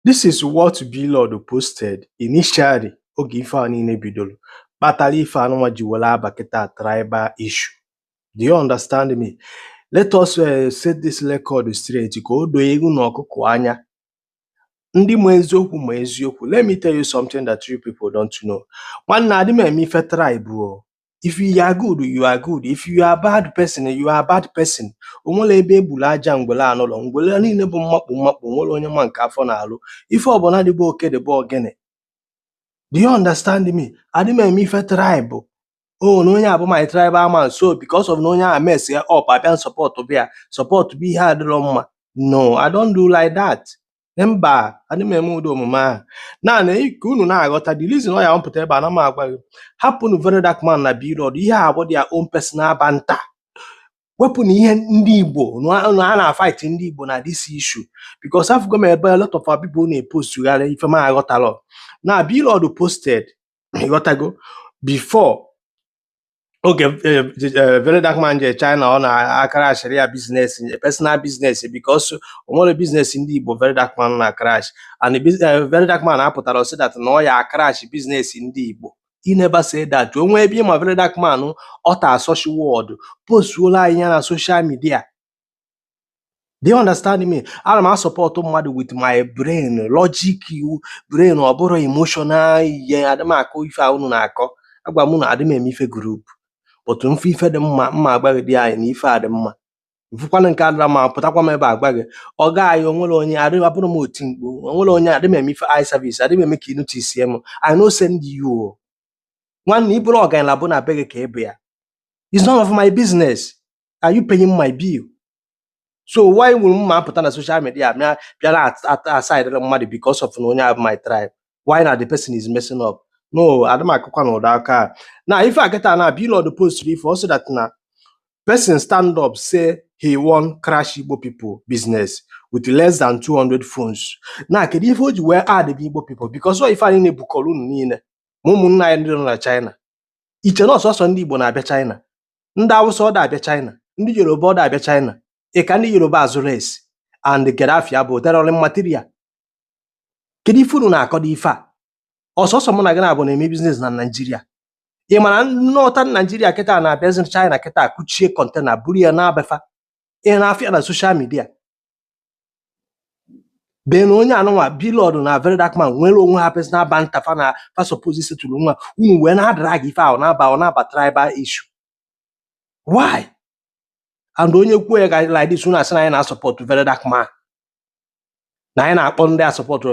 This is what Blord posted initially oge ife a niile bidoro kpatara ife anụnwa ji were aba kịta tribal issue. Do you understand me? Let us set this record straight ka o doo ewu na ọkụkọ anya. Ndị ma eziokwu ma eziokwu. Let me tell you something that you people don't know. Nwanne, adị m eme ife tribe o. If you are good, you are good. If you are bad person, you are bad person. O nwere ebe egburu aja ngwele anụlọ ngwele niile bụ mmakpu mmakpu. Nwere onye ma nke afọ na-alụ ife ọbụla dịbụ oke dịbụ ogene. Do you understand me? Adị m eme ife tribe o na onye a bụ my tribal man, so because of na onye a mess ya up, abịa support bịa support bụ ihe adịrọ mma. No, I don't do like that. Mba, adị m eme ụdị omume ahụ. Naanị ka unu na-aghọta the reason ọ ya mpụta ebe a na m agwa gị, hapụnụ Very Dark Man na Blord. Ihe a bụ their own personal banter. Wepụ na ihe ndị Igbo na a na-fight ndị Igbo na this issue, because afụgo m ebe a lot of our people na-epostugharị ife m aghọtalọ na Blord posted. Ịghọtago? Before oge Very Dark Man je China, ọ na-acrashịrị ya business, personal business, because o nwere business ndị Igbo Very Dark Man na crash. And the Very Dark Man apụtara sị that na ọ ya crash business ndị Igbo. He never say that. O nwee ebe ịma Very Dark Man ọ ta social word postuola anyị ya na social media. Do you understand me? Ana m asupport mmadụ with my brain, logic brain, ọ bụrụ emotional ihe. Adị m akọ ife a unu na-akọ. Agwa m na adị m eme ife group, but mfe ife dị mma mma agbaghị dị anyị na ife a dị mma. Mfụkwanụ nke adịra mma, pụtakwa m ebe a gwa gị. Ọ ga anyị onwere onye adị abụrụ m oti mkpu onwere onye. Adị m eme ife eye service, adị m eme ka ị notice m. I no send you o. Nwanne, ị bụrụ ọgaranya bụ na be gị ka ị bụ ya. It's none of my business. Are you paying my bill? So why will m apụta na social media bịa bịa na aside mmadụ because of na onye abụ my tribe? Why na the person is messing up? No, adị m akụkwa na ụdọ aka a. Na ife a kịta na Blord post ife also that na person stand up say he wan crash Igbo people business with less than 200 phones. Na kedu ife o ji wee add bụ Igbo people? Because ọ ife anyị na-ebukọrọ unu niile ma ụmụnna anyị ndị nọ na China. Iche na ọsọsọ ndị Igbo na-abịa China? Ndị Awụsa ọ da-abịa China? Ndị Yoruba ọ da-abịa China? Ị ka ndị Yoruba azụ rice and kedafia bụ tailoring material. Kedu ife unu na-akọdo ife a? Ọsọsọ mụ na gị na-abụ na-eme business na Naịjirịa. Ị mara northern Nigeria kịta na-abịazi China kịta kuchie container buru ya na-abafa. Ị na-afịa na social media bee na onye anụnwa Blord na Very Dark Man nwere onwe ha personal banter fa na fa suppose setụrụ nwa unu wee na-adrag ife ahụ na-aba ọ na-aba tribal issue. Why? And onye kwuo ya ga like this, unu asị na anyị na-asupport Very Dark Man, na anyị na-akpọ ndị a support.